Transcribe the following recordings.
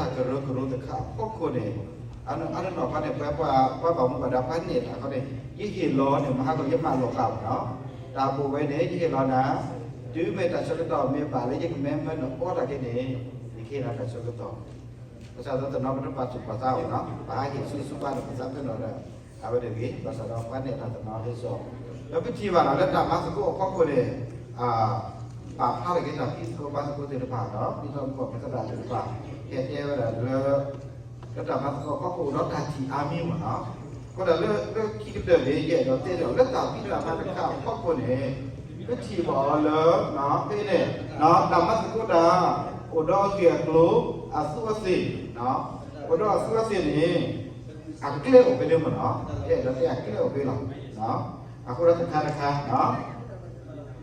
တၢ်ကရၢကရိတခါအဖီခိၣ်န့ၣ်, အနီၢ်နီၢ်ခီန့ၣ် ပှၤပှၤပှၤဘၣ်မူဘၣ်ဒါပှၤနဲၣ်တၢ်ခီန့ၣ် ယဟ့ၣ်လီၤန့ၣ် မဟါကီယမၢလီၤဃာ်မ့ၢ်နီၤ, တၢ်ဘိးဝဲန့ၣ် ယဟ့ၣ်လီၤနၤ, တုၤမ့ၢ်တၢ်ဆၢကတီၢ်မ့ၢ်ဘၣ်လၢယကမ့ၢ်မၢနအီၣ်တၢ်က့န့ၣ် ယကဟ့ၣ်နၤတၢ်ဆၢကတီၢ် ဘၣ်ဆၣ်ဒီးတနီၤပတပာ်သူၣ်ပာ်သးအီၤနီၤ, ပဟးဟ့ၣ်ဆူၣ်ဆူၣ်ဘၣ်ဒီးပသးပ့ၤနီၣ်ဒီး အဝဲတဂ့ၤ, ဘၣ်ဆၣ်ဒီးပှၤနဲၣ်တၢ်တနီၤဟ့ၣ်စီၣ်, ဒီးပထံၣ်ဘၣ်နီၤ လၢတၢ်မၤသကိးအဖီခိၣ်န့ၣ် ပာ်ဖျါထီၣ်က့ၤတၢ်ဖံးသကိးမၤသကိးသ့ၣ်တဖၣ်ဒီး ဒ်သိးပကီၢ်ပသရၣ်သ့ၣ်တဖၣ် ဟဲတဲဝဲဒၣ်လၢ လၢတၢ်မၤသကိးအဖီခိၣ်အိၣ်ဒီးတၢ်ထံၣ်အါမံၤမ့ၢ်နီၤ, အဃိဒီးလၢလၢခံကတၢၢ်န့ၣ် ယအဲၣ်ဒိးတဲဒီး လၢတၢ်ဖံးတၢ်မၤတခါအဖီခိၣ်န့ၣ် ပထံၣ်ဘၣ်အီၤလၢ ဖဲန့ၣ် တၢ်မၤသကိးတၢ် အိၣ်ဒီးအဂ့ၢ်အကျိၤ အသူးအသ့ၣ်, အိၣ်ဒီးအသူးအသ့ၣ်န့ၣ် အကျဲအိၣ်ဖဲန့ၣ်မ့ၢ်နီၤ, ယအဲၣ်ဒိးတဲအကျဲအိၣ်ဖဲလီၤ. အဃိဒီးတခါတခါ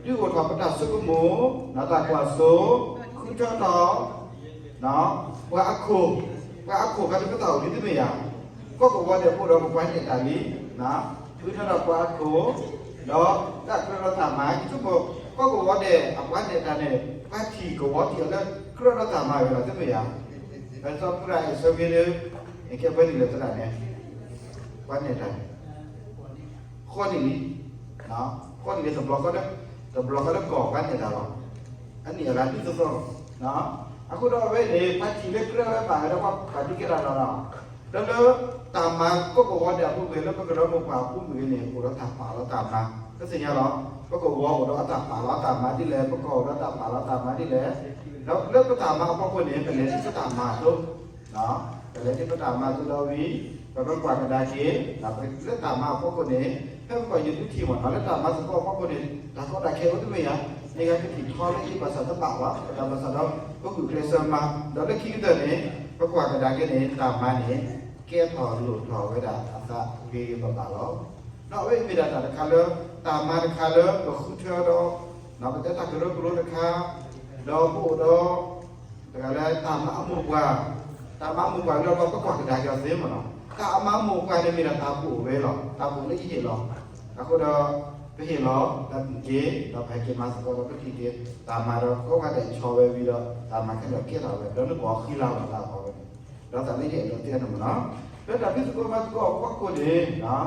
ဒုးအိၣ်ထီၣ်ပတၢ်ဆိကမိၣ် တၢ်ကွၢ်စိ ဃုထၢထီၣ် ပှၤအခိၣ်, ပှၤအခိၣ်ခါဒ်ပသးအိၣ်လံတမ့ၢ်ဧါ, ကီၢ်ကဝီၤဒဲးဖိဒီးပပှၤနဲၣ်တၢ်လံ, ဃုထၢထီၣ်ပှၤအခိၣ် ဒီးတၢ်ကြၢးဒီးတၢ်မၤ ယဆိကမိၣ် ကီၢ်ကဝီၤဒဲးအပှၤနဲၣ်တၢ်န့ၣ် ပှၤထံၣ်ကဝီၤထံၣ်အီၤလၢကြၢးဒီးတၢ်မၤဝဲလီၤတမ့ၢ်ဧါ, ပသရၣ်အံၤဆၢက့ၤဒီး ကဲပှဲၤနံၣ်လဲၣ်သရၣ်န့ၣ် ပှၤနဲၣ်တၢ်န့ၣ် ဃိးနံၣ်လံ, ဃိးနံၣ်လံ တဘျီဃီလၢ တဘျီဃီလၢကီၢ်ပှၤနဲၣ်တၢ်လီၤ, အနံၣ်အလါဒ်သိးသိးလီၤ. အဃိဒီးအဝဲန့ၣ် ပှၤထံၣ်လၢကြၢးဝဲဘၣ်ဝဲဒီးပှၤဒုးကဲထီၣ်လီၤလီၤ, ဒီးလၢတၢ်မၤကီၢ်ကဝီၤဒဲးအပူၤကွံာ်လၢပကရၢမိၢ်ပှၢ်အပူၤကွံာ်န့ၣ် အိၣ်ဒီးတၢ်ပာ်လီၤတၢ်မၤ ပသ့ၣ်ညါလီၤ, ပကဝီၤအိၣ်ဒီးအတၢ်ပာ်လီၤတၢ်မၤဒ်လဲၣ်, ပကီၢ်အိၣ်ဒီးတၢ်ပာ်လီၤတၢ်မၤဒ်လဲၣ်, ဒီးလၢပတၢ်မၤအဖီခိၣ်န့ၣ် ပလဲၤဒ်ပတၢ်မၤအသိး ပလဲၤဒ်ပတၢ်မၤအသိးဒီးဝံၤ ပကကွၢ်ကဒါက့ၤ လၢတၢ်မၤအဖီခိၣ်န့ၣ် ဖဲပကွၢ်ယဒုးထံၣ်မ့ၢ်နီၤ လၢတၢ်မၤသကိးအဖီခိၣ်န့ၣ် တၢ်ကီတၢ်ခဲအိၣ်တမ့ၢ်ဧါ, မ့ၢ်ဂ့ၤကထံၣ်ထီလၢယဘၣ်ဆၣ်တဘၣ်ဘၣ် တၢ်ဘၣ်ဆၣ်ဒီး ပဂုာ်ကျဲးစၢးမၤ ဒီးလၢခံကတၢၢ်န့ၣ် ပကွၢ်ကဒါက့ၤန့ၣ် တၢ်မၤန့ၣ် ကဲထီၣ်လိၣ်ထီၣ်ဝဲဒၣ်အသးဂ့ၤဂ့ၤဘၣ်ဘၣ်လီၤ. ဒီးအဝဲအံၤမ့ၢ်ဒၣ်တၢ်တခါလၢ တၢ်မၤတခါလၢပဃုထၢဒီး ပတဲတၢ်ကရၢကရိတခါ ဒီးပအိၣ်ဒီး တဂၤလၢတၢ်မၤအမိၢ်ပှၢ်, တၢ်မၤအမိၢ်ပှၢ်လၢပကွၢ်ကဒါက့ၤအီၤသ့မ့ၢ်နီၤ, တၢ်မၤအမိၢ်ပှၢ်န့ၣ်မ့ၢ်ဒၣ်တၢ်ဘိၣ်ဝဲ လီၤ, တၢ်ဘိၣ်လၢယဟ့ၣ်လီၤ, အဃိဒီး ပဟ့ၣ်လီၤ တၢ်ကူၣ်က့ၤ ဒီးပဟဲက့ၤမၤသကိးဒီးပထံၣ်က့ၤ တၢ်မၤဒီးကိးဂၤဒဲးဆီဝဲဝံၤဒီး တၢ်မၤခဲလၢာ်ကဲထီၣ်ဝဲ ဒီးနကွၢ်အီၤဃံလၤလီၤတၢ်အီၤဝဲန့ၣ်, ဒီးတၣ်လၢယအဲၣ်ဒိးတဲန့ၣ်မ့ၢ်နီၤ, လၢတၢ်ဖံးသကိးမၤသကိးအဖီခိၣ်န့ၣ်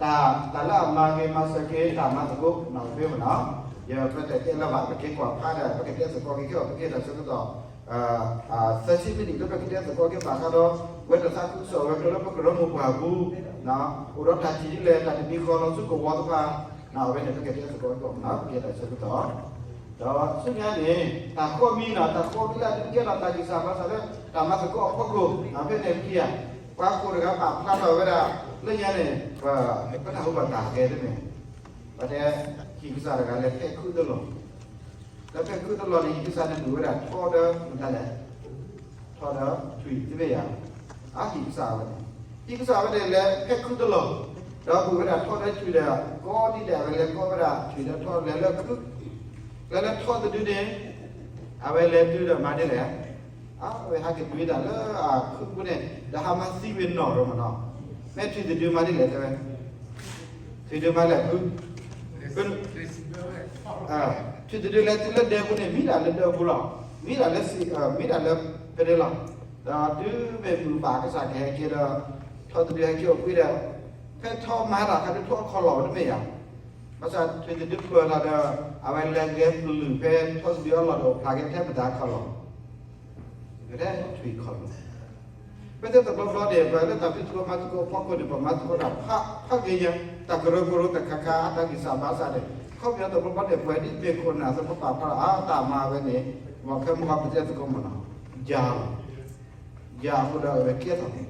တၢ်လၢအမၤဂ့ၤမၤစၢၤက့ၤတၢ်မၤသကိးနီၣ်ဖဲမ့ၢ်နီၤ, ယပတဲတဲလၢဘၣ် ပက့ၤကွၢ်ဖးဒီး ပကတဲသကိးက့ၤခဲအံၤ ပကဲတၢ်ဆၢကတီၢ် သၢဆံမံးနံးလၢပကတဲသကိးက့ၤဘၣ်ဃးဒီး ဝဲတၢ်သးခုကစီၣ်ဝဲၤကျိၤလၢပကရၢမိၢ်ပှၢ်အပူၤ, အိၣ်ဒီးတၢ်ထံၣ်ဒ်လဲၣ် တၢ်တမံၤဃီလီၤဆူကဝီၤတဖၣ်, အဝဲန့ၣ် ပကတဲသကိးက့ၤမ့ၢ်နီၤ ပကဲတၢ်ဆၢကတီၢ် ဒီးဆူညါန့ၣ် တၢ်ဃီမံၤနီၤ တၢ်ဃီမံၤလၢအဒုးကဲထီၣ်တၢ်ဂံၢ်စၢ်ဘါစၢ်လၢ တၢ်မၤသကိးအဖီခိၣ် ဖဲန့ၣ်ခံဂၤ ပှၤခိၣ်တဂၤပာ်ဖျါထီၣ်ဝဲဒၣ် လၢညါန့ၣ် ပတၢ်ဟူဘၣ်တၢ်ဂဲၤတမ့ၢ် ပတဲ ဟံၣ်ကစၢ်တဂၤလဲၤဖဲးခုတလီၢ်, လဲၤဖဲးခုတလီၢ်န့ၣ် ဟံၣ်ကစၢ်န့ၣ်ဒုးဝဲဒၣ်ထီဒီးမတၤလဲၣ် ထီဒီးထွံၣ်သ့ၣ်ညါ, အဟံၣ်ကစၢ်ဝဲန့ၣ် ဟံၣ်ကစၢ်ဝဲန့ၣ်လဲၤဖဲးခုတလီၢ်, ဒီးဒုးဝဲဒၣ်ထီဒီးထွံၣ်ဒီး ကိးဒ်လဲၣ် အဝဲလဲၤကိးဝဲဒၣ်ထွံၣ်ဒီးထီလဲၤလၢခု, လဲၤလၢထီတဒုန့ၣ် အဝဲလဲၤတုၤဒီးမၤဒ်လဲၣ် အဝဲဟဲက့ၤဒုးတၢ်လၢအခုပူၤန့ၣ် ဒီးဟးမၤသံဝဲနီၣ်ဒီးမ့ၢ်နီၤ, မ့ၢ်ထွံၣ်တဒုမၤဒ်လဲၣ်တဲဝဲ, ထွံၣ်တဒုမၤလဲၣ်ခု, ထွံၣ်တဒုလဲၤတုၤလၢဒဲပူၤန့ၣ် မံဒၣ်လၢဒဲပူၤလီၤ, မံဒၣ်လၢ မံဒၣ်လၢဖဲန့ၣ်လီၤ, ဒီးတုၤမ့ၢ်မုၢ်ဘၣ်ကစၢ်ကဟဲက့ၤဒီး ထီတဒုဟဲက့ၤအိၣ်ကွံာ်ဒီး ဖဲထီမၤတၢ်ခါဒုးထီအခီၣ်လီၢ်တမ့ၢ်ယၤ, ဘၣ်ဆၣ်ထွံၣ်တဒုပၢၢ်လီၤဒီး အဝဲလဲၤဂဲၤပျုၢ်ဖဲထီတဒုအလီၢ်ဒီးအိၣ်ဖျါက့ၤထဲပတၢ်ခီၣ်လီၢ် ကထဲထွံၣ်ခီၣ်လီၢ်, ပတဲတဘျီဘျီန့ၣ် ပှၤလၢတၢ်ဖံးသကိးမၤသကိးအဖီခိၣ်န့ၣ် ပှၤမၤသကိးတၢ်ဖးဖးဂ့ၤညါ, တၢ်ကရၢကရိတၢ်ခါခါ တၢ်ဂံၢ်စၢ်ဘါစၢ်န့ၣ် ခီပညီတဘျီဘျီန့ၣ်ပှၤဒ်မ့ၢ်ခိၣ်နၢ်သပှၢ်ပာ်ဖျါအါတၢ်မၤဝဲန့ၣ် မ်ဖဲမဟါပတဲသကိးမ့ၢ်နီၤ, ယၤလီၤ ယၤအဃိဒီးအဝဲကဲထီၣ်န့ၣ်,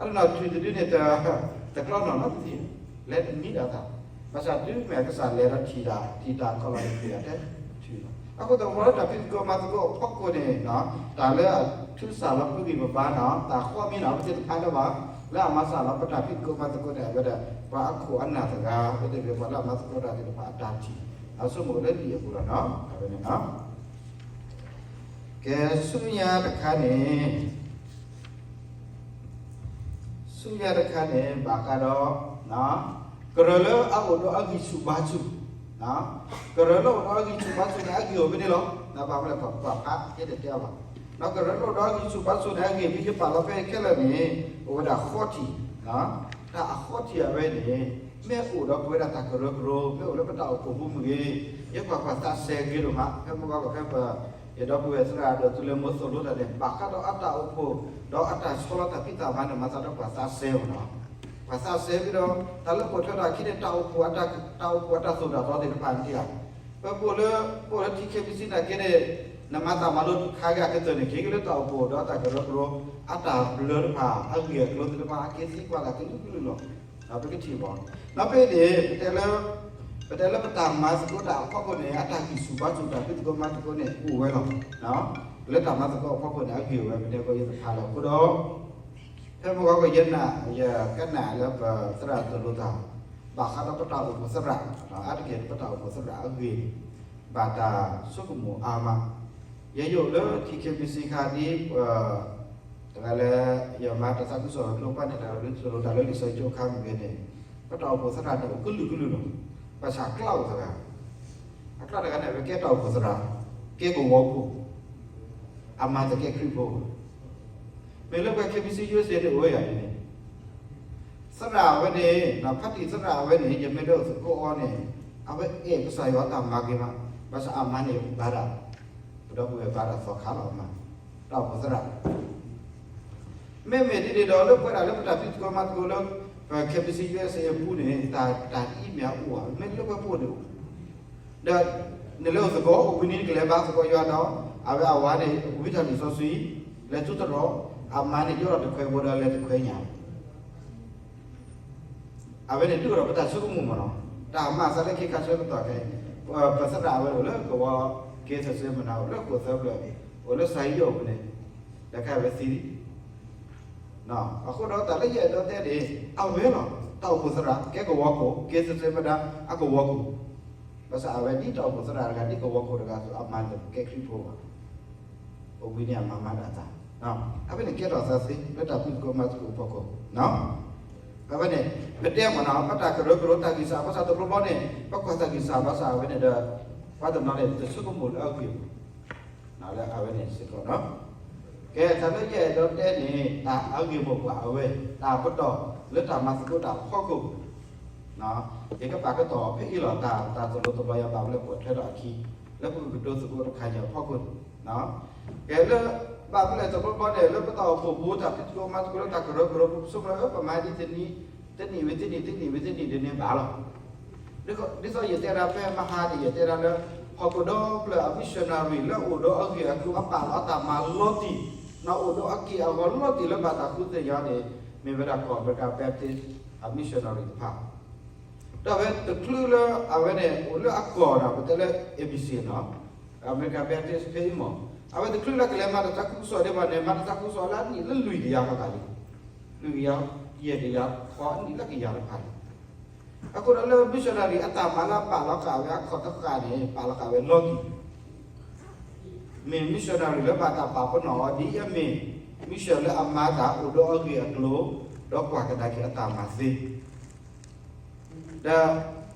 အနီၢ်ထွံၣ်တဒုန့ၣ် တကျီနီၢ်နီတထံၣ်, လဲၤတမံဒၣ်တၢ်, ဘၣ်ဆၣ်တုၤမ့ၢ်ကစၢ်လဲၤဒီးထံၣ်တၢ် ထံၣ်တၢ်ခီၣ်လီၢ်န့ၣ် ထွံၣ်အတဲထွံၣ်လီၤ. အဃိသတးဒီးလၢတၢ်ဖံးသကိးမၤသကိးအဖီခိၣ်န့ၣ် တၢ်လၢအထုးစၢ်လီၤပဂံၢ်ပဘါနီၤ တၢ်ဃီမံၤနီၤ ပတဲတဖၣ်လၢၤဘၣ်, လၢအမၤစၢ်လီၤပတၢ်ဖံးသကိးမၤသကိးန့ၣ် အဝဲဒၣ် ပှၤအခိၣ်အနၢ်တဂၤ ပတဲဝဲပှၤလၢအမၤသကိးတၢ်သ့ၣ်တဖၣ်အတၢ်ထံၣ်အဆိကမိၣ်လၢလံာ်အပူၤလီၤနီၤ အဝဲန့ၣ် ကဲဆူညါတခါန့ၣ် ဆူညါတခါန့ၣ် ဘၣ်ဃးဒီး ကရၢလၢအအိၣ်ဒီးအဂံၢ်ဆူၣ်ဘါဆူၣ်, ကရၢလၢအိၣ်ဒီးအဂံၢ်ဆူၣ်ဘါဆူၣ်န့ၣ် အဂံၢ်အိၣ်ဖဲန့ၣ်လီၤ. နဘၣ်မနုၤလဲၣ် ပှၤဖးယဲတတဲအီၤဘၣ်. ဒီးကရၢကရိဒီးဂံၢ်ဆူၣ်ဘါဆူၣ်န့ၣ် အဂ့ၢ်ဖဲယပာ်လီၤဖဲခဲလၢာ်န့ၣ် အိၣ်ဝဲဒၣ်ဃီထံၣ်, တၢ်အဃီထံၣ်အဝဲန့ၣ် မ့ၢ်အိၣ်ဒီးပဝဲဒၣ်တၢ်ကရၢကရိ မ့ၢ်အိၣ်လၢပတၢ်အိၣ်ဖှိၣ်ပူၤမ့ၢ်ဂ့ၤ, ယကွၢ်ကွၢ်သးစဲဂ့ၤဒိၣ်မး ဖဲမုၢ်ဂီၤကီၢ်ခဲပ ယဒီပုၢ်ဝဲၢ်သရၣ်ဒီးသူလ့ၤမိၢ်သိၣ်လိတၢ်န့ၣ် ဘၣ်ဃးဒီးအတၢ်အိၣ်ဖှိၣ် ဒီးအတၢ်ဆီလီၤတၢ်ဖံးတၢ်မၤန့ၣ် မၤသးဒီးပှၤသးစဲမ့ၢ်နီၤ, ပှၤသးစဲမ့ၢ်ဒီး တၢ်လၢပိာ်ထွဲထီၣ်အခံန့ၣ် တၢ်အိၣ်ဖှိၣ်အတၢ်သိၣ်တၢ်သီသ့ၣ်တဖၣ်န့ၣ်ဧါ, ပပိာ်လၢ ပိာ်လၢ ထံခံဘံစံ နာ်က့န့ၣ် နမၤတၢ်မၤလိတခါဂ့ၤအကတၢၢ်န့ၣ် က့ၤက့ၤလၢတၢ်အိၣ်ဖှိၣ်ဒီးတၢ်ကရၢကရိ အတၢ်ဘျၢတဖၣ် အဂ့ၢ်အကျိၤသ့ၣ်တဖၣ် အက့ၤသံကွၢ်တၢ်ကလုာ်ကလုာ်လီၤ. ပကထံၣ်ဘၣ် နီၢ်ဖဲန့ၣ် ပတဲလၢ ပတဲလၢပတၢ်မၤသကိးတၢ်အဖီခိၣ်န့ၣ် အတၢ်ဂံၢ်ဆူၣ်ဘါဆူၣ်တၢ်ဖံးသကိးမၤသကိးန့ၣ် အိၣ်ဝဲလီၤ. လၢတၢ်မၤသကိးအဖီခိၣ်န့ၣ် အဂ့ၢ်ဝဲ ပတဲကီးယဲၢ်တဖၣ်လီၤ. အဃိဒီး ဖဲမုၢ်ဂီၤကီၢ်ယဲၢ်နၤ ယကနၣ်လၢပသရၣ်သိၣ်လိတၢ် ဘၣ်ဃးဒီးပတၢ်အိၣ်ဖှိၣ်သရၣ် အါတက့ၢ်ပတၢ်အိၣ်ဖှိၣ်သရၣ်အဂ့ၢ် ဘၣ်တၢ်ဆိကမိၣ်အါမး, ယဲယအိၣ်လၢ ထံခံဘံစံ ခါဒ် တဂၤလၢ ယမၤတၢ်သးခုကစီၣ်ဝဲၤကျိၤပှၢ်န့ၣ် တၢ်သိၣ်လိတၢ်လၢလံာ်စီဆှံကၠိအခါမ့ၢ်ဂ့ၤန့ၣ် ပတၢ်အိၣ်ဖှိၣ်သရၣ်န့ၣ် အိၣ်ကလုာ်ကလုာ်လီၤ. ဘၣ်ဆၣ်အကျါအိၣ်တဂၤ အကျါတဂၤန့ၣ် အဝဲကဲတၢ်အိၣ်ဖှိၣ်သရၣ် ကဲကဝီၤခိၣ် အမါတကဲခရံာ်ဖိဘၣ်. မ့ၢ်လၢပှၤ ခ့ဘံစံ ယူအ့စ့ န့ၣ်အိၣ်ဝဲယၤန့ၣ် သရၣ်အဝဲန့ၣ် ဖါတံၢ်သရၣ်အဝဲန့ၣ် ယမ့ၢ်ဒၣ်သကိးအီၤန့ၣ် အဝဲအဲၣ်ကစၢ်ယွၤတၢ်မၤဂ့ၤမး, ဘၣ်ဆၣ်အမါန့ၣ်ဘၣ်ဒၣ် ပဒီပုၢ်ဝဲၢ်ဘၣ်ဒၣ်သီခါလီၤအမါ, တၢ်အိၣ်ဖှိၣ်သရၣ် မ့မ့ၢ်ဒ်န့ၣ်ဒီး လၢပဝဲဒၣ်လၢပတၢ်ဖံးသကိးမၤသကိးလၢ ပ ခ့ဘံစံ ယူအ့စ့ အပူၤန့ၣ် တၢ်တၢ်အံၤမ့ၢ်အအိၣ်ဧါ, မ့ၢ်လၢပှၤပအိၣ်န့ၣ်အိၣ်, ဒီး နလဲၤအိၣ်သကိးအိၣ်ဘှံးနံၤ နကလဲၤဘါသကိးယွၤဒီး အဝဲအဝၤန့ၣ် ဝံတၢ်လံာ်စီဆှံ လဲၤထူတရီ, အမါန့ၣ် ယိးထီၣ်တခွဲးဘိဒီးလဲၤတခွဲးညၣ် အဝဲန့ၣ်ဒုးအိၣ်ဒီးပတၢ်ဆိကမိၣ်မးနီၤ, တၢ်မၤသးလၢခ့ခါဆၢကတီၢ်ခဲအံၤ, ပသရၣ်အဝဲအိၣ်လၢကဝီၤက့ၤသစ့မနၤ အိၣ်လၢဃိာ်သၢဖျၢၣ်, အိၣ်လၢစၤယံးယိးပူၤန့ၣ်, တခါအဝဲသံလံ, အဃိဒီးတၢ်လၢယအဲၣ်ဒိးတဲန့ၣ် အဝဲလီၤ, တၢ်အိၣ်ဖှိၣ်သရၣ် ကဲကဝီၤခိၣ် က့ၤသစ့မနၤ အကဝီၤခိၣ်, ဘၣ်ဆၣ်အဝဲဒ်တၢ်အိၣ်ဖှိၣ်သရၣ်တဂၤ ဒ်ကဝီၤခိၣ်တဂၤအသိး အမါန့ၣ်ကဲခရံာ်ဖိဘၣ် အိၣ်ဘှံးနံၤအမါမၤဒၣ်တၢ်, အဝဲန့ၣ်ကဲထီၣ်သးသ့လၢတၢ်ဖံးသကိးမၤသကိးအဖီခိၣ်, အဝဲန့ၣ် ပတဲမ့ၢ်နီၤ ပတၢ်ကရၢကရိတၢ်ဂံၢ်စၢ်ဘါစၢ်တဘျီဘျီန့ၣ် ပကွၢ်တၢ်ဂံၢ်စၢ်ဘါစၢ်အဝဲန့ၣ်ဒီး ပှၤတနီၤန့ၣ် တဆိကမိၣ်လၢအဂ့ၢ် လၢအဝဲန့ၣ်စ့ၢ်ကီးနီၤ, ကဲ တၢ်လၢယအဲၣ်ဒိးတဲန့ၣ် တၢ်အဂ့ၢ်မိၢ်ပှၢ်အဝဲ တၢ်ပတီၢ်လၢတၢ်မၤသကိးတၢ်အဖီခိၣ် ယကပာ်ကတီၢ်ဖဲအံၤလီၤ တၢ် တၢ်သိၣ်လိတဘျီယၤဘၣ်မနုၤလဲၣ် ပိာ်ထွဲထီၣ်အခံ လၢပကကတိၤသကိးတခါညါအဖီခိၣ်န့ၣ်, ကဲလၢ ဘၣ်မနုၤလဲၣ်တဘျီဘျီန့ၣ် လၢပတၢ်အိၣ်ဖှိၣ်ပူၤ တၢ်ဖံးသကိးမၤသကိးလၢတၢ်ကရၢကရိပူၤ ပဆိကမိၣ်လၢ ပမၤဒ်တနံၤ တနံၣ်ဝံၤတနံၣ် တနံၣ်ဝံၤတနံၣ်ဒ်န့ၣ်ဘၣ်လီၤ. ဒ်သိးယတဲဒၣ်ဖဲမဟါန့ၣ် ယတဲဒၣ်လၢ ဟီၣ်ခိၣ်ဒီဖျၢၣ်အ missionary လၢအိၣ်ဒီးအဂ့ၢ်အကျိၤအပာ်လီၤအတၢ်မၤလီၤတံၢ် နီၢ်အိၣ်ဒီးအက့ၢ်အဂီၤလီၤတံၢ်လၢဘၣ်တၢ်ဃုသ့ၣ်ညါန့ၣ် မ့ၢ်ဝဲဒၣ်ကီၢ်အမဲရကၤ Baptist အ missionary တဖၣ် ဒီးအဝဲတချုးလၢအဝဲန့ၣ် အိၣ်လၢအကီၢ်ဒီး ပတဲလၢ A B C နီၤ, အမဲရကၤ Baptist ဖဲအံၤမး, အဝဲတချုးလၢကလဲၤမၤတၢ်သးခုကစီၣ်ဒံးဘၣ်န့ၣ် မၤတၢ်သးခုကစီၣ်လၢအနံၣ်လၢလွံၢ်ကယၤဃီသးလံ, လွံၢ်ကယၤ, ယဲၢ်ကယၤ, ဃီအနံၣ်လၢကယၤတဖၣ်လံ. အဃိဒီးလၢ missionary အတၢ်မၤလၢအပာ်လီၤဃာ်ဝဲအခီၣ်တဃာ်န့ၣ် ပာ်လီၤဃာ်ဝဲလီၤတံၢ် မ့ၢ် missionary လၢဘၣ်တၢ်ပာ်ပနီၣ်အီၤဒ်အမ့ၢ် mission လၢအမၤတၢ်အိၣ်ဒီးအဂ့ၢ်အကျိၤ ဒီးကွၢ်ကဒါက့ၤအတၢ်မၤသ့ ဒီး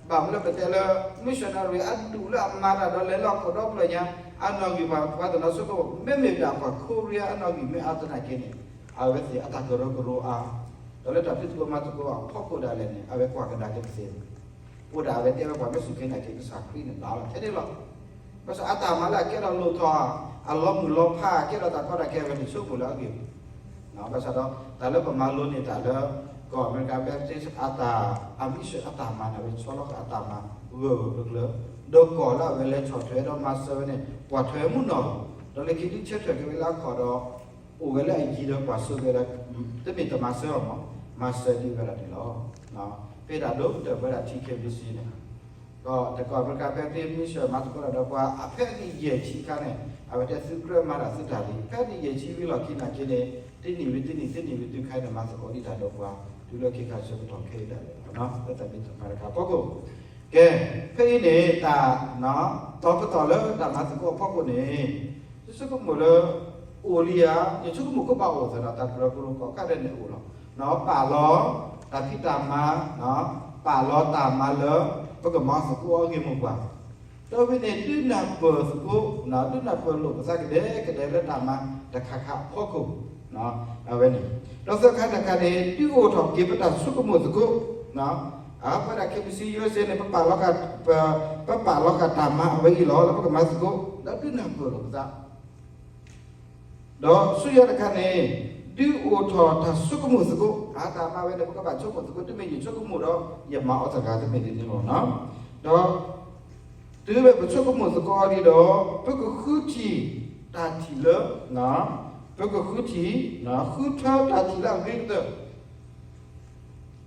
ဘၣ်မနုၤလၢပတဲလၢ missionary အဒူၣ်လၢအမၤတၢ်ဒီးလဲၤလၢဟီၣ်ခိၣ်ဒီဖျၢၣ်ညါ အနီၣ်ဂံၢ်ပှၤ ပှၤတနီၤဆိကမိၣ် မ့မ့ၢ်ဒၣ်ပှၤ Korea အနီၣ်ဂံၢ်မ့ၢ်အါသနာ်က့န့ၣ် အဝဲသ့ၣ်အတၢ်ကရၢကရိအါ ဒီးလၢတၢ်ဖံးသကိးမၤသကိးအဖီခိၣ်ဒၣ်လဲာ်န့ၣ် အဝဲကွၢ်ကဒါက့ၤတသ့ဘၣ်. အိၣ်ဒၣ်အဝဲတဲဝဲပှၤမ့ၢ်စူၢ်က့ၤနာ်က့ၤကစၢ်ခရံာ်န့ၣ်ဘၣ်လီၤ ထဲန့ၣ်လီၤ. ဘၣ်ဆၣ်အတၢ်မၤလၢအကဲထီၣ်လိၣ်ထီၣ် အလီၤမုၢ်လီၤဖး ကဲထီၣ်တၢ်ကီတၢ်ခဲဝဲန့ၣ် ဆိကမိၣ်လၢအဂ့ၢ် ဘၣ်ဆၣ်ဒီး တၢ်လၢပမၤလိန့ၢ်တၢ်လၢ ကီၢ်အမဲရကၤ Baptist အတၢ် အ mission အတၢ်မၤန့ၣ် အဝဲဆီလီၤဃာ်အတၢ်မၤ ဂၢၢ်ဂၢၢ်ကျၢၤကျၢၤ ဒီးကီၢ်လၢအဝဲလဲၤဆီၣ်ထွဲဒီးမၤစၢၤဝဲန့ၣ် ကွၢ်ထွဲမုၢ်နီၢ်လီၤ. ဒီးလၢခံဒုးဆၢထၢၣ်က့ၤဝဲလၢအခီၣ်ဒီး အိၣ်ဝဲလၢအယံၤဒီးကွၢ်စိဝဲဒၣ် တမ့ၢ်တမၤစၢၤအီၤမး မၤစၢၤဒံးဝဲဒၣ်န့ၣ်လီၤ. ဖဲဒၣ်ဒိၣ်ကတၢၢ်ပဝဲဒၣ် ထံခံဘံစံန့ၣ် ကီၢ်တကီၢ်အမဲရကၤ Baptist Mission မၤသကိးတၢ်ဒီးပှၤ အဖဲအနံၣ်ယဲၢ်ဆံအခါန့ၣ် အဝဲတဲသုကြၢးမၤတၢ်သုတၢ်လံ ဖဲအနံၣ်ယဲၢ်ဆံဝံၤလီၢ်ခံနာ်က့န့ၣ် တနံၣ်ဝံၤတနံၣ် တနံၣ်ဝံၤတနံၣ်ခါန့ၣ် မၤသကိးဒံးတၢ်ဒီးပှၤ တုၤလၢခဲခါဆၢကတီၢ်ခဲအံၤဒၣ်လဲာ် လၢတၢ်ဖံးတၢ်မၤတခါအဖီခိၣ် ကဲ ဖဲအံၤန့ၣ် တၢ် တီၤပတီၢ်လၢတၢ်မၤသကိးအဖီခိၣ်န့ၣ် ယဆိကမိၣ်လၢ အိၣ်လံဧါ ယဆိကမိၣ်ကဘၣ်အိၣ်သနာ်က့ တၢ်ကရၢကရိကိးခါဒဲးန့ၣ်အိၣ်လီၤ. ပာ်လီၤ တၢ်ဖံးတၢ်မၤ ပာ်လီၤတၢ်မၤလၢ ပကမၤသကိးအဂ့ၢ်မိၢ်ပှၢ် ဒီးဖဲန့ၣ် ဒုးနၢ်ပၢၢ်သကိး ဒုးနၢ်ပၢၢ်လိာ်ပသးကဒဲကဒဲလၢတၢ်မၤ တခါခါအဖီခိၣ်, အဝဲန့ၣ်, ဒီးသၢခါတခါန့ၣ် ဒုးအိၣ်ထီၣ်က့ၤပတၢ်ဆိကမိၣ်သကိး, အဝဲဒၣ် K B C U S A န့ၣ် ပပာ်လီၤဃာ်, ပ, ပပာ်လီၤဃာ်တၢ်မၤအဝဲအံၤလီၤ လၢပကမၤသကိး ဒီးဒုးနၢ်ပၢၢ်လိာ်ပသး ဒီးဆူညါတခါန့ၣ် ဒုးအိၣ်ထီၣ်တၢ်ဆိကမိၣ်သကိး, အတၢ်မၤဝဲန့ၣ် ပကဘၣ်ဆိကမိၣ်သကိး, တမ့ၢ်ယဆိကမိၣ်ဒီး ယမၤအီၤတဂၤတမ့ၢ်ဒ်န့ၣ်လီၤ. ဒီးတုၤမ့ၢ်ပဆိကမိၣ်သကိးအီၤဒီး ပကဃုထံၣ်တၢ်ထံၣ်လၢ, ပကဃုထံၣ်, ဃုထၢတၢ်ထံၣ်လၢအဂ့ၤကတၢၢ်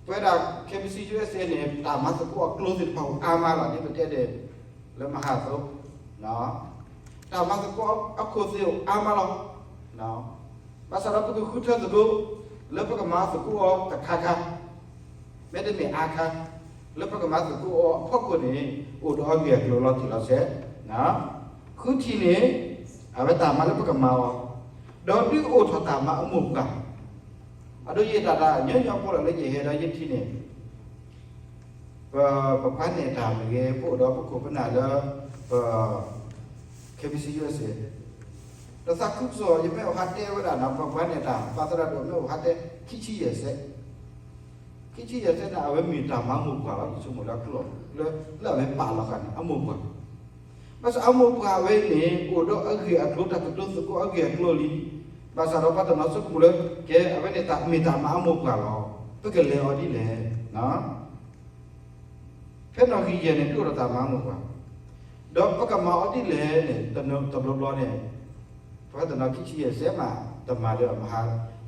ပဝဲဒၣ် K B C U S A န့ၣ် တၢ်မၤသကိးအကျိၤသ့ၣ်တဖၣ်အိၣ်အါမးလီၤ ဒ်ပတဲန့ၣ် လၢမဟါအသိး, တၢ်မၤသကိးအခိၣ်သ့ၣ်အိၣ်အါမးလီၤ. ဘၣ်ဆၣ်ဒီးပကဃုထၢသကိး လၢပကမၤသကိးအီၤတခါခါ, မ့တမ့ၢ်အါခါ, လၢပကမၤသကိးအီၤအဖီခိၣ်န့ၣ် အိၣ်ဒီးအဂ့ၢ်အကျိၤလီၤတံၢ်လီၤဆဲး, ဃုထံၣ်န့ၣ် အဝဲတၢ်မၤလၢပကမၤအီၤ, ဒီးဒုးအိၣ်ထီၣ်တၢ်မၤအမိၢ်ပှၢ်, အဒိယတၢ်တၢ်ညီညီဖိလီၤလၢယဟဲဒီးယထံၣ်န့ၣ် ပ, ပပှၤနဲၣ်တၢ်မ့ၢ်ဂ့ၤ, ပအိၣ်ဒီးပခိၣ်ပနၢ်လၢ ပ, K B C U S A ဒီးသးခုကစီၣ် ယမ့ၢ်အိၣ်ဟးတဲဝဲဒၣ်နီၤ ပပှၤနဲၣ်တၢ် ပၢ်သရၣ်ဒိၣ်မ့ၢ်အိၣ်ဟးတဲ ခံဆံယဲၢ်စဲး, ခံဆံယဲၢ်စဲးန့ၣ် အဝဲမ့ၢ်တၢ်မၤမိၢ်ပှၢ်လီၤ ယဆိကမိၣ်လၢအကျိၤ လၢ, လၢအဝဲပာ်လီၤဃာ်န့ၣ် အမိၢ်ပှၢ် ဘၣ်ဆၣ်အမိၢ်ပှၢ်ဝဲန့ၣ် အိၣ်ဒီးအဂ့ၢ်အကျိၤတၢ်ကတိၤသကိးအဂ့ၢ်အကျိၤလံ, ဘၣ်ဆၣ်ဒီးပှၤတနီၤဆိကမိၣ်လၢ ကဲ အဝဲန့ၣ်တၢ်မ့ၢ်တၢ်မၤအမိၢ်ပှၢ်လီၤ, ပကလဲၤအီၤဒ်လဲၣ်. ဖဲနီၣ်ဂံၢ်ယဲၢ်န့ၣ် ဒုးအိၣ်ထီၣ်တၢ်မၤအမိၢ်ပှၢ်, ဒီးပကမၤအီၤဒ်လဲၣ်န့ၣ် တဘျီဘျီန့ၣ် ပှၤတနီၤခံဆံယဲၢ်စဲးမး တမၤလၢအမဟါ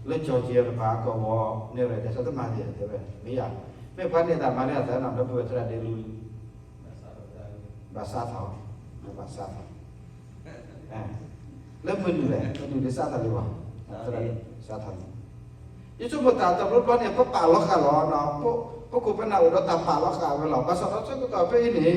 လၢကၠီၣ်ကၠံတပၤ ကဝီၤနဲၣ်ရွဲၣ် တဲဆၢတမၤဒ်တဲဝဲ မ့ၢ်ယါ, မ့ၢ်ပှၤနဲၣ်တၢ်မၤလၢအသးနီၤ ဒီပုၢ်ဝဲၢ်သရၣ်ဒ့လူ ဘၣ်စးထီၣ်, ဘၣ်စးထီၣ်, လၢမနုၤလဲၣ် မနုၤဒ်စးထီၣ်လံဘၣ်, စးထီၣ်လံ, ယဆိကမိၣ်တၢ်တဘျီဘျီန့ၣ် ပပာ်လီၤဃာ်လီၤ, ပခိၣ်ပနၢ်အိၣ်ဒီးတၢ်ပာ်လီၤဃာ်ဝဲလီၤ, ဘၣ်ဆၣ်ဒီးဆၢကတီၢ်ဖဲအံၤ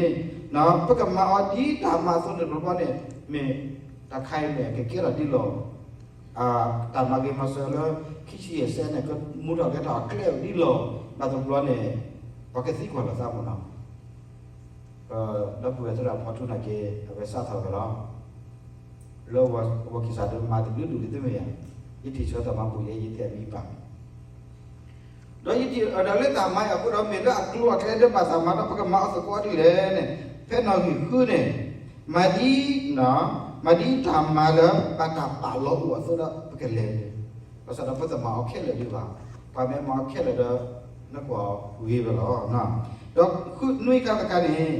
န့ၣ် ပကမၤအီၤဒ်တၢ်မၤအသိးန့ၣ်တဘျီဘျီန့ၣ် မ့ၢ်တၢ်ခါအံၤမ့ၢ်ကကဲထီၣ်ဒ်လီၤ တၢ်မၤဂ့ၤမၤစၢၤလၢ ခံဆံယဲၢ်စဲးန့ၣ် ကမူထီၣ်ကဲထီၣ်အကျဲဒ်လီၤ, ဘၣ်တဘျီန့ၣ် ပှၤကသံကွၢ်လိာ်သးမ့ၢ်နီၤ, ဒီပုၢ်ဝဲၢ်သရၣ်ဖီထူနာ်က့ အဝဲစးထီၣ်ဝဲလီၤ, လၢပှၤကစၢ်ဒိးမၤတဘျုးဒူၣ်လံတမ့ၢ်ယါ, ယထံၣ်ဆၢတၢ်မၤဘူၣ်ယဲ ယတဲမံပာ် ဒီးယထံၣ်ဒီးလၢတၢ်မၤအံၤအဃိဒီး မ့ၢ်လၢအကျိၤအကျဲဒၢးဘၣ်တၢ်မၤဒီး ပကမၤအီၤသကိးဒ်လဲၣ်န့ၣ်, ဖဲနီၣ်ဂံၢ်ဃုန့ၣ်, မၤဒ်, မၤဒ်တၢ်မၤလၢဘၣ်တၢ်ပာ်လီၤအိၣ်အသိးဒီး ပကလဲၤန့ၣ်, ဘၣ်ဆၣ်ဒီးပတမၤအီၤခဲလၢာ်ဒံးဘၣ်, ပှၤမ့ၢ်မၤအီၤခဲလၢာ်ဒီး နကွၢ်ဂ့ၤဝဲလီၤ. ဒီးဃုနွံခါတခါန့ၣ်,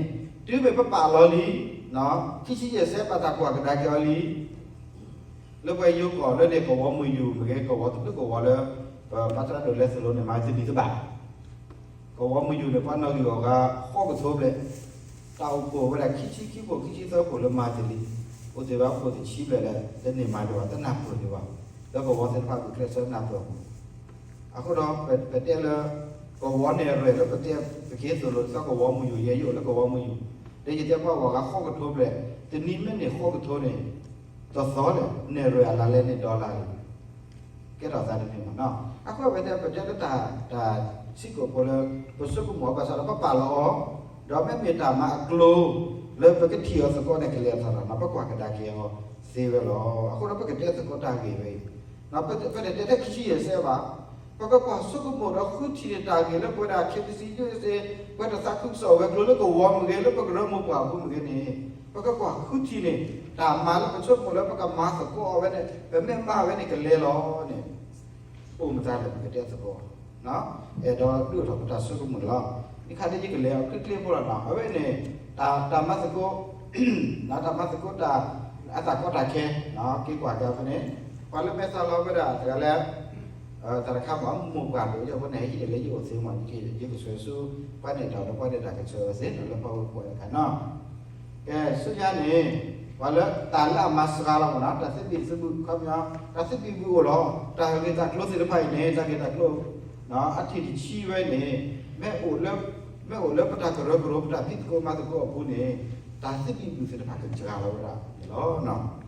တုၤမ့ၢ်ပပာ်လီၤလံ, ခံဆံယဲၢ်စဲးဘၣ်တၢ်ကွၢ်ကဒါက့ၤအီၤလံ လၢပှၤယိၤကီၢ်လၢန့ၣ် ကဝီၤမုၢ်ယူၢ်မ့ၢ်ဂ့ၤ ကဝီၤတဘျုးကဝီၤလၢ ပဘၣ်သရၣ်ဒိၣ်လဲၤသိၣ်လိန့ၣ် မၤတနံၤတဘၣ်, ကဝီၤမုၢ်ယူၢ်န့ၣ် ပှၤနီၣ်ဂံၢ်အီၣ်ဂၤ ဃီကထိဘျဲၣ်, တၢ်အိၣ်ဖှိၣ်ဝဲဒၣ်ခံဆံခံဖှိၣ် ခံဆံသၢဖှိၣ်လၢမၤတနံၤ, အိၣ်သ့ၣ်ဝဲအိၣ်သ့ၣ်ဆံဘျဲၣ်လၢ တန့ၢ်မၤဒံးဘၣ် တနၢ်ပၢၢ်ဒံးဘၣ်, လၢကဝီၤသ့ၣ်တဖၣ်ဂုာ်ကျဲးစၢးနၢ်ပၢၢ်မး အဃိဒီးပတဲလၢ ကဝီၤနဲၣ်ရွဲၣ်လၢပတဲ ပက့ၤသိၣ်လိသးကဝီၤမုၢ်ယူၢ် ယဲယအိၣ်လၢကဝီၤမုၢ်ယူၢ်, ဒီးယတဲပှၤဂၤဃီကထိဘျဲၣ်, တနံၤမ့ၢ်န့ၢ်ဃီကထိန့ၣ်, တသီလဲၣ် နဲၣ်ရွဲၣ်အလါလဲန့ၣ်ဒီလါလံ ကဲထီၣ်သးတမ့ၢ်မ့ၢ်နီၤ, အဃိပတဲ ပတဲလၢတၢ် တၢ်စံးကိာ်ဖိလၢ ပဆိကမိၣ်ဘၣ်ဆၣ်ဒီးပပာ်လီၤအီၤ, ဒီးမ့မ့ၢ်တၢ်မၤအကျိၤ လၢပကထံၣ်အီၤသကိးန့ၣ် ကလဲၤထီၣ်ထီၣ်နီၤ ပကွၢ်ကဒါက့ၤအီၤသ့ဝဲလီၤ. အဃိဒီးပကတဲသကိးတၢ်ဂ့ၢ်ဝဲအံၤ, ပတတဲထဲခံဆံယဲၢ်စဲးဘၣ်, ပကကွၢ်ဆိကမိၣ်ဒီးဃုထံၣ်န့ၣ် တၢ်ဂ့ၢ်လၢပဝဲဒၣ် K B C U S A ပဝဲတသးခုကစီၣ်ဝဲၤကျိၤလၢကဝီၤမ့ၢ်ဂ့ၤ လၢပကရၢမိၢ်ပှၢ်အပူၤမ့ၢ်ဂ့ၤန့ၣ်, ပကကွၢ်ဃုထံၣ်န့ၣ် တၢ်မၤလၢပဆိကမိၣ်လၢပကမၤသကိးအီၤဝဲန့ၣ် ပမ့ၢ်မၤဝဲန့ၣ်ကလဲၤလီၤန့ၣ် အိၣ်မတၤလဲၣ် ပကတဲသကိး, အဲၣ်ဒိးဒုးအိၣ်ထီၣ်ပတၢ်ဆိကမိၣ်န့ၣ်လီၤ. မ့ၢ်ခါဒ်ယကလဲၤအီၤချ့ချ့ဖိလီၤနီၤ အဝဲန့ၣ် တၢ် တၢ်မၤသကိး တၢ်မၤသကိးတၢ် အတၢ်ကီတၢ်ခဲ က့ၤကွၢ်က့ၤဖဲန့ၣ် ပှၤလၢမဲာ်သးလီၤဝဲဒၣ်တဂၤလၢ တၢ်တခါမ့ၢ်မိၢ်ပှၢ်ဒိၣ်ယဲၢ်ဖိန့ၣ် ဟံၣ်ဒ်လဲၣ်ယအိၣ်သ့မး ယကဆှၢဆူ ပှၤနဲၣ်တၢ်ဒီးပှၤနဲၣ်တၢ်ကဆှၢဝဲသ့ၣ်နီၤ လၢပှၤဝဲပှၤတခါနီၤ ကဲ ဆူညါန့ၣ် ပှၤလၢတၢ်လၢအမၤစှၤလီၤမ့ၢ်နီၤ တၢ်သဘံၣ်သဘုၣ် ခီပညီ တၢ်သဘံၣ်ဘုၣ်အိၣ်လီၤ တၢ်ဂ့ၢ်တၢ်ကျိၤသ့ၣ်တဖၣ်အံၤန့ၣ် တၢ်ဂ့ၢ်တၢ်ကျိၤ အထံၣ်တဆံဝဲန့ၣ် မ့ၢ်အိၣ်လၢ မ့ၢ်အိၣ်လၢပတၢ်ကရၢကရိ ပတၢ်ဖံးသကိးမၤသကိးအပူၤန့ၣ် တၢ်သဘံၣ်ဘုၣ်သ့ၣ်တဖၣ်ကစှၤလီၤဝဲဒၣ်န့ၣ်လီၤ.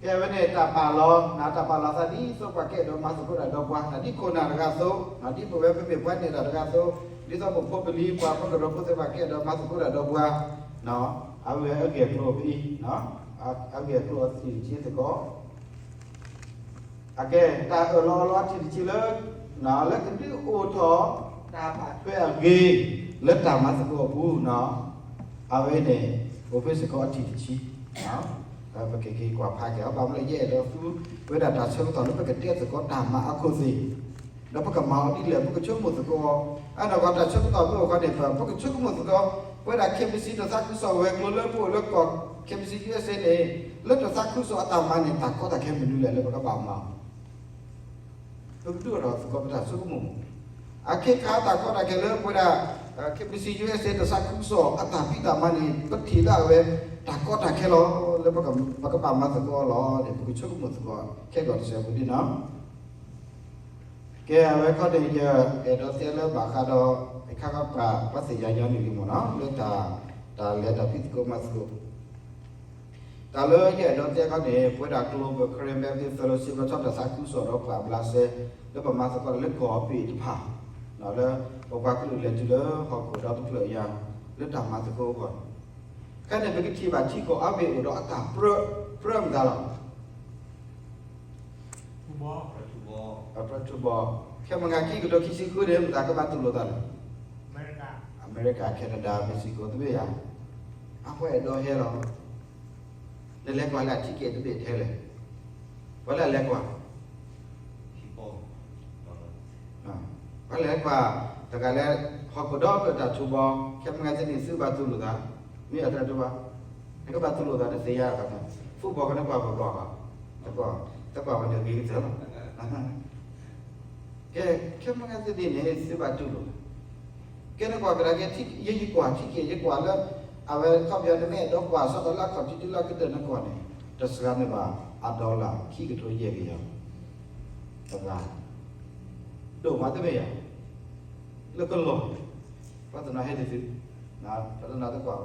ကဲဝဲန့ၣ် တၢ်ပာ်လီၤ တၢ်ပာ်လီၤသးဒ်သိးပှၤကအဲၣ်ဒိးမၤသကိးတၢ်ဒီးပှၤ တၢ်ဒ်ခိၣ်နၢ်တဂၤအသိး ဒ်ပဝဲပမ့ၢ်ပှၤနဲၣ်တၢ်တဂၤအသိး ဒ်သိးပဖိပလံၤ ပှၤပကရၢဖိသ့ၣ်တဖၣ်ကအဲၣ်ဒိးမၤသကိးတၢ်ဒီးပှၤ အဝဲအဂ့ၢ်အကျိၤဖဲအံၤ အဂ့ၢ်အကျိၤအထံၣ်တဆံသကိး, အကဲ တၢ်အၢၣ်လီၤအီလီၤအထံၣ်တဆံလၢ လၢကဒုးအိၣ်ထီၣ် တၢ်ဘၣ်ထွဲအဂ့ၤ လၢတၢ်မၤသကိးအပူၤန့ၣ်, အဝဲန့ၣ် အိၣ်ဖဲစ့ၢ်ကီးအထံၣ်တဆံ, ပကက့ၤကွၢ်ဖးက့ၤအီၤ ဘၣ်မနုၤလဲၣ် ယအဲၣ်ဒိးသူ ပဝဲဒၣ်တၢ်ဆၢကတီၢ်လၢပကတဲသကိးတၢ်မၤအခိၣ်သ့ၣ် ဒီးပကမၤအီၤဒ်လဲၣ် ပကဆိကမိၣ်သကိး, အနီၢ်ကီၢ်တၢ်ဆၢကတီၢ်မ့ၢ်အိၣ်ဃီန့ၣ် ပ ပကဆိကမိၣ်သကိး, ပဝဲဒၣ် K B C တၢ်သးခုကစီၣ်ဝဲၤကျိၤလၢပအိၣ်လၢကီၢ် K B C U S A န့ၣ်, လၢတၢ်သးခုကစီၣ်အတၢ်မၤန့ၣ် တၢ်ကီတၢ်ခဲမနုၤလဲၣ်လၢပကဘၣ်မၤ ပကဒုးအိၣ်ထီၣ်သကိးပတၢ်ဆိကမိၣ်မး, အခ့ခါတၢ်ကီတၢ်ခဲလၢပဝဲဒၣ် K B C U S A တၢ်သးခုကစီၣ်အတၢ်ဖံးတၢ်မၤန့ၣ် ပထံၣ်ဒၣ်ဝဲ တၢ်ကီတၢ်ခဲလီၤ လၢပကဘၣ်မၤသကိးအီၤလီၤန့ၣ် ပကဆိကမိၣ်သကိးခဲကိာ်တစဲးဖိဒ်န့ၣ် ကဲ အဝဲခီန့ၣ် ယအဲၣ်ဒိးတဲလၢဘၣ်ဃးဒီး အခါခီပၤ ပှၤသ့ၣ်ညါညီနုၢ်လံမ့ၢ်နီၤ လၢတၢ် တၢ်လဲၤတၢ်ဖံးသကိးမၤသကိး တၢ်လၢယအဲၣ်ဒိးတဲခီန့ၣ် ပဝဲဒၣ် Global Karen Baptist Fellowship လီၤဆီတၢ်သးခုကစီၣ်ဒီးပှၤဘျးစဲ လၢပမၤသကိးတၢ်လၢကီၢ်ပ့ၣ်တဖၣ် လၢပပှၤကလုာ်လဲၤတုၤလၢဟီၣ်ခိၣ်ဒီတဖျၢၣ်အံၤ လၢတၢ်မၤသကိးအဂီၢ်န့ၣ်, ခဲန့ၣ် ပကထံၣ်ဘၣ်ထံကီၢ်အါဘ့ၣ်အိၣ်ဒီးအတၢ်ပြၢ ပြၢမတၤလီၤ အပြၢထူဘီ, ခဲမုၢ်ဂၤခံကထိခံဆံဃုန့ၣ် မတၤကဘၣ်တူၢ်လိာ်သးလဲၣ်, အမဲရကၤ, Canada, Mexico တမ့ၢ်ဧါ, အပှၤအဲၣ်ဒိးဟဲလီၤ, နလဲၤကွၢ်လၢအ ticket တဘ့ၣ်ထဲလဲၣ်, ပှၤလၢအလဲၤကွၢ် ပှၤလဲၤကွၢ် တဂၤလၢ ဟီၣ်ခိၣ်ဒီဖျၢၣ်တၢ်ထူဘီ, ခဲမုၢ်ဂၤတနံၤသုဘၣ်တူၢ်လိာ်သး, မ့ၢ်အတၢ်တူၢ်ဘၣ်, နကဘၣ်တူၢ်လိာ်သး နသ့ၣ်ညါအသးန့ၣ်, football ကနကွၢ်ပကွၢ်ဘၣ်, တကွၢ်, တကွၢ်ဝဲန့ၣ်ဂ့ၤကတၢၢ်လီၤ. ကဲ, ခဲမုၢ်ဂၤတနံၤန့ၣ် သုဘၣ်တူၢ်လိာ်သး, ကဲနကွၢ်ကဒါက့ၤ ယကွၢ် ticket ယကွၢ်လၢ အဝဲခီပညီနမ့ၢ်အဲၣ်ဒိးကွၢ် ဆီတလဲအခီၣ်ထံးဒ်လၢကတၢၢ်နကွၢ်န့ၣ် တစှၤန့ၢ်ဘၣ် အ dollar ခံကထိယဲၢ်ကယၤ တဂၤ, ဒိၣ်မးတမ့ၢ်ဧါ, လၢကလီၢ်, ပှၤတနီၤဟဲတသု, ပှၤတနီၤတကွၢ်,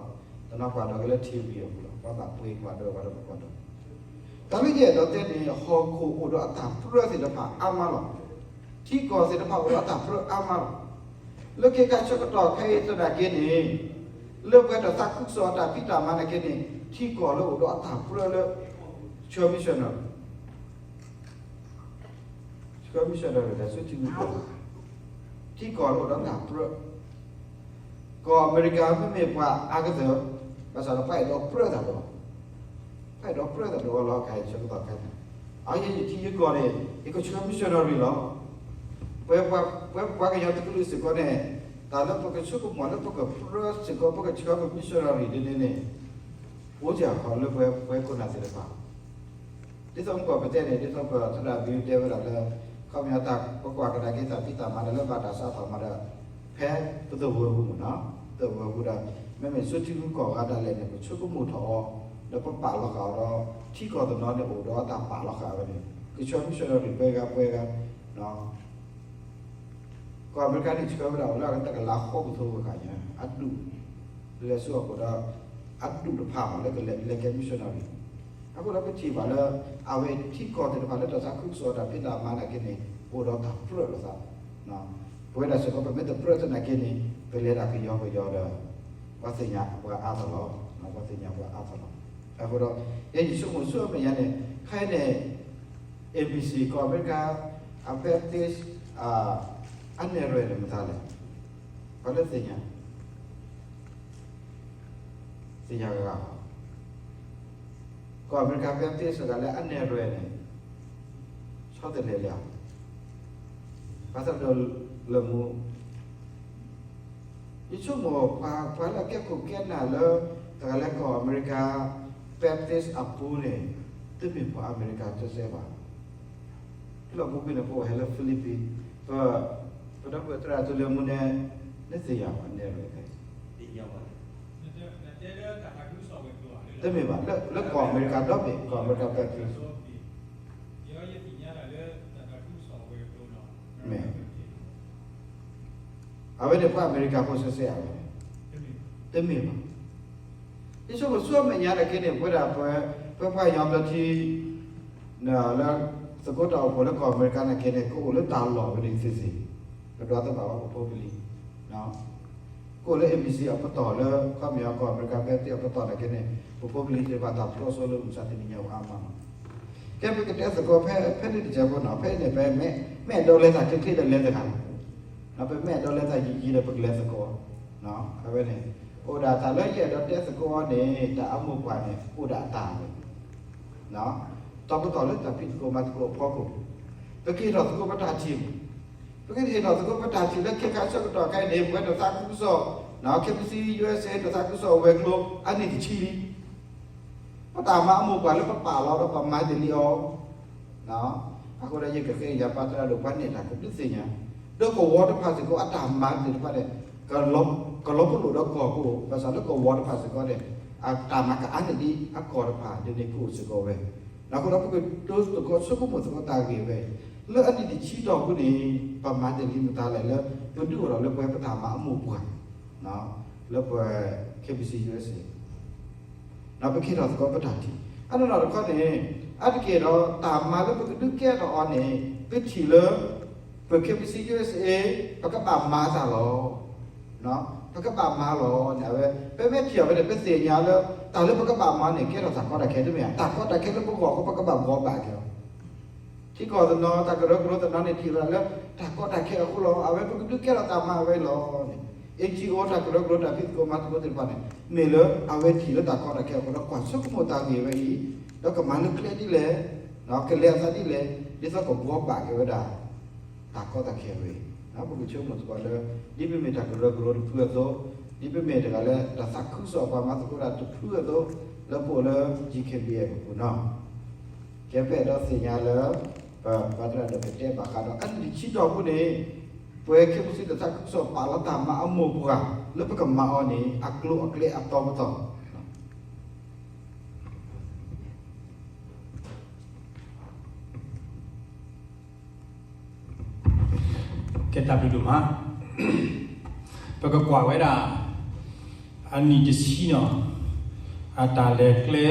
တနီၤကွၢ်ဒီးက့ၤလၢ TV အပူၤလီၤ, ပှၤဘၣ်ပှ့ၤကွၢ်ဒီး ပှၤတနီၤကွၢ်ဒီး, တၢ်လၢယအဲၣ်ဒိးတဲန့ၣ် ဟီၣ်ခိၣ်အိၣ်ဒီးအတၢ်ပြၢသ့ၣ်တဖၣ်အါမးလီၤ. ထံကီၢ်သ့ၣ်တဖၣ်အိၣ်ဒီးအတၢ်ပြၢအါမးလီၤ. လၢခဲခါဆၢကတီၢ်ခဲအံၤသနာ်က့န့ၣ်, လၢပှၤတၢ်သးခုကစီၣ်အတၢ်ဖံးတၢ်မၤနာ်က့န့ၣ် ထံကီၢ်လၢအိၣ်ဒီးအတၢ်ပြၢလၢ ဆှၢ missionary ဆှၢ missionary ဒီးဆှၢထံရူၢ်ကီၢ်, ထံကီၢ်လၢအိၣ်ဒီးတၢ်ပြၢ, ကီၢ်အမဲရကၤမ့မ့ၢ်ပှၤအါကတၢၢ်, ဘၣ်ဆၣ်ဒီးပှၤအဲၣ်ဒိးပြၢတၢ်ဒီး, ပှၤအဲၣ်ဒိးပြၢတၢ်ဒီးအီၤလီၤ ခဲအံၤဆၢကတီၢ်ခဲအံၤ, အယဲယထံယကီၢ်န့ၣ် ယကဆှၢ missionary လီၤ. ပဝဲပှၤကညီတကလုာ်စ့ၢ်ကီးန့ၣ်, တၢ်လၢပကဆိကမိၣ်လၢပကပြၢစ့ၢ်ကီး ပကဆှၢပ missionary ဒ်န့ၣ်န့ၣ်, အိၣ်စ့ၢ်ကီးလၢပဝဲပှၤခိၣ်နၢ်သ့ၣ်တဖၣ် ဒ်သိးမုၢ်ကီၢ်ပတဲန့ၣ် ဒ်သိးပသရၣ်ဘံတဲဝဲဒၣ်လၢ ခီပညီတၢ်ပကွၢ်ကဒါက့ၤတၢ်ဖံးတၢ်မၤဒီးလၢဘၣ်တၢ်စးထီၣ်မၤဒီး ဖဲပသဝီပူၤမ့ၢ်နီၤ, သဝီပူၤဒီး မ့မ့ၢ်ဆှၢထံရူၢ်ကီၢ်ဂၤဒၣ်လဲာ်န့ၣ် ပဆိကမိၣ်ထီၣ်အီၤ ဒီးပပာ်လီၤဃာ်အီၤဒီး ထံကီၢ်တနီၤန့ၣ်အိၣ်ဒီးတၢ်ပာ်လီၤဃာ်ဝဲန့ၣ် ကဆှၢ missionary ပှဲၤဂၤပှဲၤဂၤ ကီၢ်အမဲရကၤန့ၣ်ဆှၢဝဲဒၣ်အိၣ်လၢအကတၢၢ်ကလးဃိးကထိဂၤညါ အဒူၣ် လဲၤဆူဟီၣ်ခိၣ်ဒီး အဒူၣ်တဖၣ်မးလၢကလဲၤကဲ missionary အဃိဒီးပထံၣ်ဘၣ်လၢ အဝဲထံကီၢ်သ့ၣ်တဖၣ်လၢတၢ်သးခုကစီၣ်တၢ်ဖံးတၢ်မၤနာ်က့န့ၣ် အိၣ်ဒီးတၢ်ပြၢလိာ်သး ပဝဲဒၣ်စ့ၢ်ကီး ပမ့ၢ်တပြၢသနာ်က့န့ၣ် ပလဲၤတၢ်ကယီကယီဒီး ပှၤသ့ၣ်ညါပှၤအါထီၣ်လီၤ, ပှၤသ့ၣ်ညါပှၤအါထီၣ်လီၤ. အဃိဒီး ယဲယဆိကမိၣ်ဆူအမဲာ်ညါန့ၣ် ခဲအံၤန့ၣ် A B C ကီၢ်အမဲရကၤ အ Baptist အနဲၣ်ရွဲၣ်န့ၣ်မတၤလဲၣ်, ပှၤလၢသ့ၣ်ညါ သ့ၣ်ညါဂၤဂၤ, ကီၢ်အမဲရကၤ Baptist တဂၤလၢအနဲၣ်ရွဲၣ်န့ၣ် ဆီတလဲလၢ ဘၣ်ဆၣ်ဒီးလၢမူ ယဆိကမိၣ်ပှၤလၢအကဲခိၣ်ကဲနၢ်လၢ တဂၤလၢကီၢ်အမဲရကၤ Baptist အပူၤန့ၣ် တမ့ၢ်ပှၤအမဲရကၤတစဲးဘၣ်. လီၢ်ဘူးကွံာ်န့ၣ် ပအိၣ်ဟဲလၢ Philippines ပ ပဒီပုၢ်ဝဲၢ်သရၣ်အထူလၢမူနဲ နသ့ၣ်ညါဘၣ် နဲၣ်ရွဲၣ် တမ့ၢ်ဘၣ် လၢကီၢ်အမဲရကၤဒီဘ့ၣ် ကီၢ်အမဲရကၤ Baptist မ့ၢ် အဝဲန့ၣ်ပှၤအမဲရကၤဖိစဲးစဲး အဝဲန့ၣ် တမ့ၢ်ဘၣ်. ယဆိကမိၣ်ဆူအမဲာ်ညါတက့ၢ်န့ၣ် ပဝဲဒၣ်ပဝဲ ပှၤကညီဘျၢထံ လၢ သကိးတၢ်အိၣ်ဖှိၣ်လၢကီၢ်အမဲရကၤနာ်က့န့ၣ် ကအိၣ်လၢတၢ်လီၢ်ဝဲန့ၣ်သ့ၣ်သ့ၣ် ပဒွးသ့ၣ်ဘၣ်ဝဲပဖိပလံၤ ကအိၣ်လၢ A B C အပတီၢ်လၢ ခီပညီကီၢ်အမဲရကၤဖဲသ့ၣ်အပတီၢ်နာ်က့န့ၣ် ပဖိပလံၤသ့ၣ်တဖၣ်တၢ်ဖျိအဆိလၢမုၢ်မဆါတနံၤညါအိၣ်အါမးလီၤ. ကဲပကတဲသကိးဖဲ ဖဲန့ၣ်တစဲးဖိနီၤ ဖဲန့ၣ်ပမ့ၢ်အဲၣ်ဒိးလဲၤတၢ်ချ့ချ့ဒီးလဲၤတဂၤလီၤ. ပမ့ၢ်အဲၣ်ဒိးလဲၤတၢ်ယံာ်ယံာ်ဒီးပကလဲၤသကိး အဝဲန့ၣ် အိၣ်ဒၣ်တၢ်လၢယအဲၣ်ဒိးတဲသကိးအီၤန့ၣ် တၢ်အမိၢ်ပှၢ်န့ၣ် အိၣ်ဒၣ်အတၢ်လီၤ. တၢ်ပတီၢ်လၢတၢ်ဖံးသကိးမၤသကိးအဖီခိၣ် ပကဟ့ၣ်ထီၣ်သကိးပတၢ်ထံၣ် ပကဟ့ၣ်ထီၣ်သကိးပတၢ်ထံၣ်လၢခဲခါဆၢကတီၢ်ခဲအံၤန့ၣ် ပဝဲတၢ်သးခုကစီၣ် K B C U S A တၢ်သးခုကစီၣ်အဝဲၤကျိၤ အနံၣ်တဆံလံ. ပတၢ်မၤအမိၢ်ပှၢ်လၢပပာ်လီၤဒီးပမၤတ့ၢ်လံအီၤ အဃိဒီးယကဃ့ညါပှၤသရၣ်ဒိၣ်ပှၤနဲၣ်တၢ်ကဘျုးသ့ၣ်ညါ ဒီးကဝီၤတဖၣ်စ့ၢ်ကီးအတၢ်မၤသ့ၣ်တဖၣ်န့ၣ် ကလီၤပလိာ်ဒီးကီၢ်ပူၤ ဘၣ်ဆၣ်လၢကဝီၤတဖၣ်စ့ၢ်ကီးန့ၣ် အတၢ်မၤကအါန့ၢ်ဒံးအကီၢ်တဖၣ်ဒ်န့ၣ်ကအိၣ်စ့ၢ်ကီးဝဲ အဃိဒီးပကတိၤသကိးဆိကမိၣ်သကိးတၢ်ဂ့ၢ်ဝဲအံၤ လၢအနံၣ်တဆံတီၢ်ပူၤန့ၣ် ပမၤတ့ၢ်လံမတၤလဲၣ်လၢ ပဒုးအိၣ်ထီၣ်လၢပဝဲပတၢ်မၤအမိၢ်ပှၢ် လၢပဝဲ K B C U S A ပကဟ့ၣ်ထီၣ်သကိးပတၢ်ထံၣ် အနီၢ်နီၢ်တခီန့ၣ် အါတက့ၢ်ဒီးတၢ်မၤလၢပကဒုးကဲထီၣ်အီၤန့ၣ် ပထံၣ်လၢ ပ K B C U S A ပကဘၣ်မၤတၢ်လီၤ. ပကဘၣ်မၤလီၤန့ၣ် အဝဲ ပမ့ၢ်ထံၣ်အီၤဖဲန့ၣ် ပသ့ၣ်ညါလၢ တၢ်လၢပကဘၣ်မၤန့ၣ် ကဲထီၣ်တၢ်ကီတၢ်ခဲတမ့ၢ်ဧါ, တၢ်ကီတၢ်ခဲလၢပဂီၢ်အဃိ ပကဘၣ်ဘှီဘၣ်က့ၤအီၤ ထံကီၢ်တနီၤ တၢ်ကရၢကရိတနီၤန့ၣ် ထံၣ်ဝဲဒၣ်လၢ တၢ်ကီတၢ်ခဲအဃိလီၤ. အဝဲပကဒုးကဲထီၣ်တၢ်မၤဝဲအံၤလီၤန့ၣ် A G O တၢ်ကရၢကရိတၢ်ဖံးသကိးမၤသကိးသ့ၣ်တဖၣ်န့ၣ် မ့ၢ်လၢအဝဲထံၣ်လၢတၢ်ကီတၢ်ခဲအဃိဒီး ကွၢ်ဆိကမိၣ်တၢ်ဂ့ၢ်ဝဲအံၤ ဒီးကမၤလၢကျဲဒ်လဲၣ် ကလဲၤအသးဒ်လဲၣ် ဒ်သိးကဘှီဘၣ်က့ၤဝဲဒၣ် တၢ်ကီတၢ်ခဲဝဲအံၤ ပကဆိကမိၣ်သကိးလၢ ဒ်ပမ့ၢ်တၢ်ကရၢကရိတဖုအသိး, ဒ်ပမ့ၢ်တဂၤလၢတၢ်သးခုကစီၣ်ပှၤမၤသကိးတၢ်တဖုအသိး, လၢပအိၣ်လၢ G K B A အပူၤနီၤ, ကဲပအဲၣ်ဒိးသ့ၣ်ညါလၢ ပပှၤသရၣ်ဒိၣ်ကတဲဘၣ်ဃးဒီး အနံၣ်တဆံတီၢ်ပူၤန့ၣ် ပဝဲ K B C တၢ်သးခုကစီၣ်ပာ်လီၤတၢ်မၤအမိၢ်ပှၢ် လၢပကမၤအီၤန့ၣ် အကျိၤအကျဲအတီပတီၢ် ကဲတၢ်ဘျုးဒိၣ်မး, ပကကွၢ်ဝဲဒၣ် အနံၣ်တဆံနီၤ, အတၢ်လဲၤကျဲ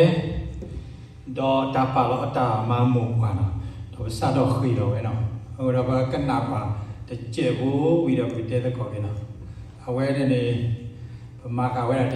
ဒီးတၢ်ပာ်လီၤအတၢ်မၤမိၢ်ပှၢ်နီၤ, ဒီးပစးထီၣ်ဃ့ၢ်ထီၣ်ဝဲနီၤ, အဃိဒီးပကနၣ်ပှၤတစဲးဖိဝံၤဒီးပကတဲသကိးက့ၤနီၤ, အဝဲန့ၣ်န့ၣ် ပမၤဃာ်ဝဲဒၣ်